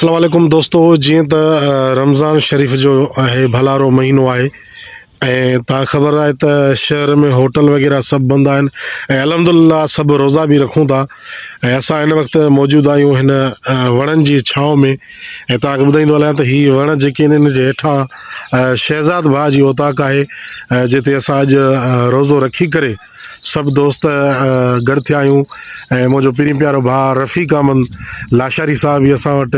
السلام عليڪم دوستو جيئن ته رمضان شريف جو آهي ڀلارو مهينو آهي ۽ تان خبر آهي ته شهر ۾ هوٽل وغيره سڀ بند آهن ۽ الحمد لله سڀ روزا به رکون ٿا ۽ اسان هن وقت موجود آهيون هن وڻن جي ڇانو ۾ ۽ توهان کي ٻڌائيندو هلان ته هي وڻ جيڪي آهن ان جي هيٺان شهزاد ڀاء جي اوطاق آهي جتي اسان اڄ روزو رکي ڪري سڀ دوست گڏ ٿيا آهيون ۽ منهنجو پرين پيارو ڀاء رفيق احمد لاشاري صاحب به اسان وٽ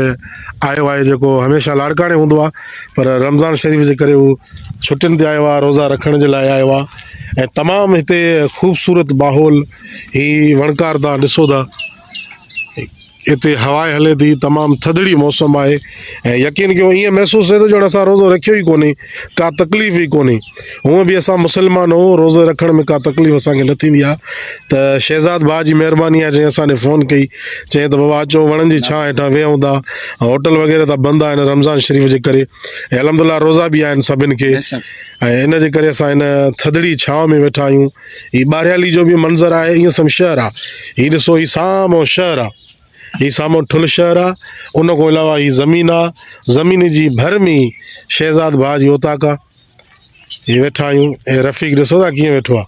آيو آهي جيڪو هميشه لاڙڪاڻي هوندو آهي پر رمضان شريف جي ڪري هو ڇٽين تي آيو آهي روزا رکڻ جي لاء آيو آهي ۽ تمام هتي خوبصورت ماحول هي وڻڪار تان ڏسو ٿا هتي هوا هلي ٿي تمام ٿڌڙي موسم آهي ۽ يقين ڪيو ائين محسوس ٿئي ٿو ڄڻ اسان روزو رکيو ئي ڪونهي ڪا تڪليف ئي ڪونهي هونء به اسان مسلمان آهيون روزي رکڻ ۾ ڪا تڪليف اسان کي نه ٿيندي آهي ته شهزاد ڀاء جي مهرباني آهي جنهن اسان ڏي فون ڪئي چيائين ته بابا اچو وڻن جي ڇانء هيٺان ويهون ٿا هوٽل وغيره ته بند آهن رمضان شريف جي ڪري ۽ الحمد لله روزا به آهن سڀن کي ۽ ان جي ڪري اسان هن ٿڌڙي ڇانو ۾ ويٺا آهيون هي ٻاهريالي جو به منظر آهي ائين سم شهر آ هي ڏسو هي سامهون شهر آ هي سامهون ٺل شهر آ ان کان علاوه هي زمين آ زمين جي ڀر ۾ شهزاد ڀاء جي اوطاق آ هي ويٺا آهيون هي رفيق ڏسو ٿا ڪيئن ويٺو آ.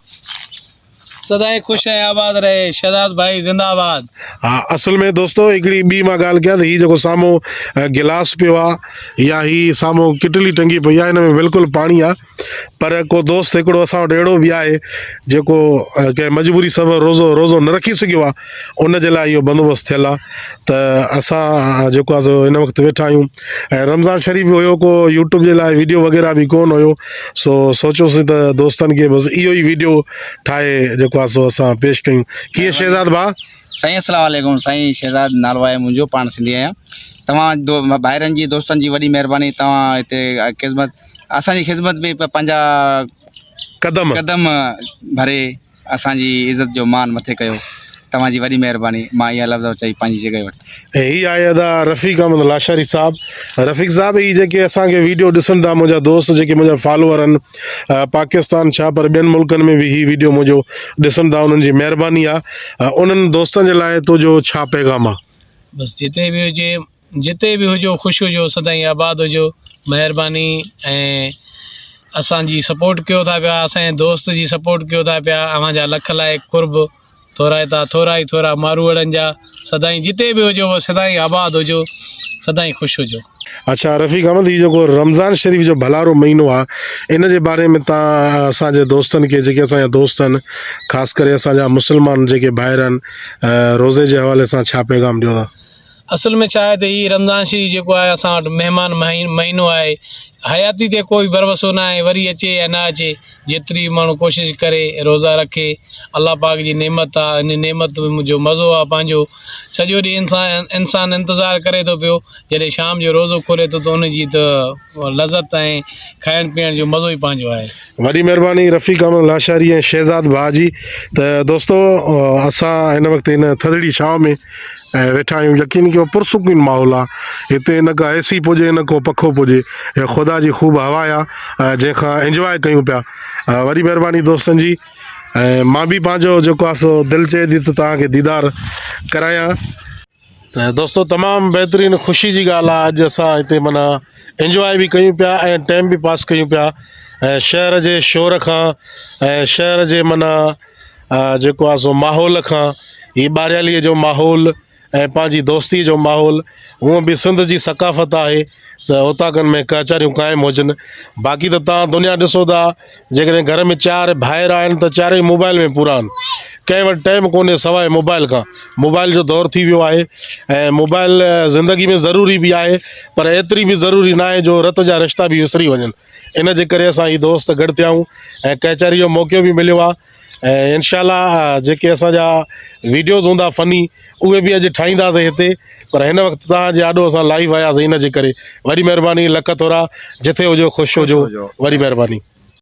سدائين خوش ۽ آباد رهي شهزاد ڀائي زنده آباد. ها اصل ۾ دوستو هڪڙي ٻي مان ڳالهه ڪيان ته هي جيڪو سامهون گلاس پيو آ يا هي سامهون ڪٽلي ٽنگي پئي آ هن ۾ بلڪل پاڻي آ پر ڪو دوست هڪڙو اسان وٽ اهڙو به آهي جيڪو ڪنهن مجبوري سبب روزو روزو نه رکي سگهيو آهي ان جي لاء اهو بندوبست ٿيل آهي ته اسان جيڪو آهي سو هن وقت ويٺا آهيون ۽ رمضان شريف به هيو ڪو يوٽيوب جي لاء ويڊيو وغيره به ڪونه هيو سو سوچيوسين ته دوستن کي بس اهو ئي ويڊيو ٺاهي جيڪو آهي سو اسان پيش ڪيون ڪيئن شهزاد ڀاء سائين السلام عليڪم سائين شهزاد نالو آهي منهنجو پاڻ سنڌي آهيان توهان ڀائرن جي دوستن جي وڏي مهرباني توهان هتي خدمت اسان جي خدمت ۾ پنهنجا قدم قدم ڀري اسان جي عزت جو مان مٿي ڪيو توهان جي وڏي مهرباني مان اها لفظ چئي پنهنجي جڳهه ورتي. ۽ هي آهي ادا رفيق احمد لاشاري صاحب رفيق صاحب هي جيڪي اسان کي ويڊيو ڏسن ٿا منهنجا دوست جيڪي منهنجا فالوور آهن پاڪستان ڇا پر ٻين ملڪن ۾ به هي ويڊيو منهنجو ڏسن ٿا انهن جي مهرباني آهي انهن دوستن جي لاء تنهنجو ڇا پيغام آهي. بس جتي به هجي جتي به هجو خوش هجو سدائين آباد هجو مهرباني ۽ اسان جي سپورٽ ڪيو ٿا پيا اسان جي دوست جي سپورٽ ڪيو ٿا پيا اوهان جا لک لائق قرب ٿورائتا ٿورا ئي ٿورا ماروئڙن جا سدائين جتي به هجو سدائين آباد هجو سدائين خوش هجو. اڇا رفيق احمد هي جيڪو رمضان شريف جو ڀلارو مهينو آ ان جي باري ۾ تان اسان جي دوستن کي جيڪي اسان جا دوست آهن خاص ڪري اسان جا مسلمان جيڪي ڀائر آهن روزي جي حوالي سان ڇا پيغام ڏيو ٿا. اصل ۾ ڇا آهي ته هي رمضان شريف جيڪو آهي اسان وٽ مهمان مهينو آهي حياتي تي ڪوئي ڀروسو نه آهي وري اچي يا نه اچي جيتري به ماڻهو ڪوشش ڪري روزا رکي الله پاڪ جي نعمت آهي ان نعمت جو مزو آهي پنهنجو سڄو ڏينهن انسان انسان انتظار ڪري ٿو پيو جڏهن شام جو روزو کولي ٿو ته ان جي ته لذت ۽ کائڻ پيئڻ جو مزو ئي پنهنجو آهي. وڏي مهرباني رفيق احمد لاشاري ۽ شهزاد ڀاء جي ته دوستو اسان هن وقت هن ٿڌڙي ڇانو ۾ ۽ ويٺا آهيون يقين ڪيو پرسڪون ماحول آ هتي نه ڪا اي سي پڄي نه ڪو پکو پڄي هي خدا جي خوب هوا آ جنهن کان انجواء ڪيون پيا وڏي مهرباني دوستن جي ۽ مان به پنهنجو جيڪو آ سو دل چئي ٿي ته توهان کي ديدار ڪرايان ته دوستو تمام بهترين خوشي جي ڳالهه آ اڄ اسان هتي معنيٰ انجواء به ڪيون پيا ۽ ٽائيم به پاس ڪيون پيا ۽ شهر جي شور کان ۽ شهر جي معنيٰ جيڪو آ سو ماحول کان هي ٻارياليء جو ماحول ۽ پنهنجي دوستيء جو ماحول هونء به سنڌ جي ثقافت آهي ته اوطاقن ۾ ڪچهريون قائم هجن باقي ته توهان دنيا ڏسو ٿا جيڪڏهن گهر ۾ چار ڀائر آهن ته چارئي موبائل ۾ پورا آهن ڪنهن وٽ ٽائيم ڪونهي سواء موبائل کان موبائل جو دور ٿي ويو آهي ۽ موبائل زندگي ۾ ضروري به آهي پر ايتري به ضروري ناهي جو رت جا رشتا به وسري وڃن ان جي ڪري اسان هي دوست گڏ ٿيا آهيون ۽ ڪچهري جو موقعو به مليو آهي ۽ انشاء الله جيڪي اسان جا ويڊيوز هوندا فني اهي به اڄ ٺاهينداسين هتي پر هن وقت توهان جي آڏو اسان لائيو آياسين ان جي ڪري وڏي مهرباني لک ٿورا جٿي هجو خوش هجو وڏي مهرباني.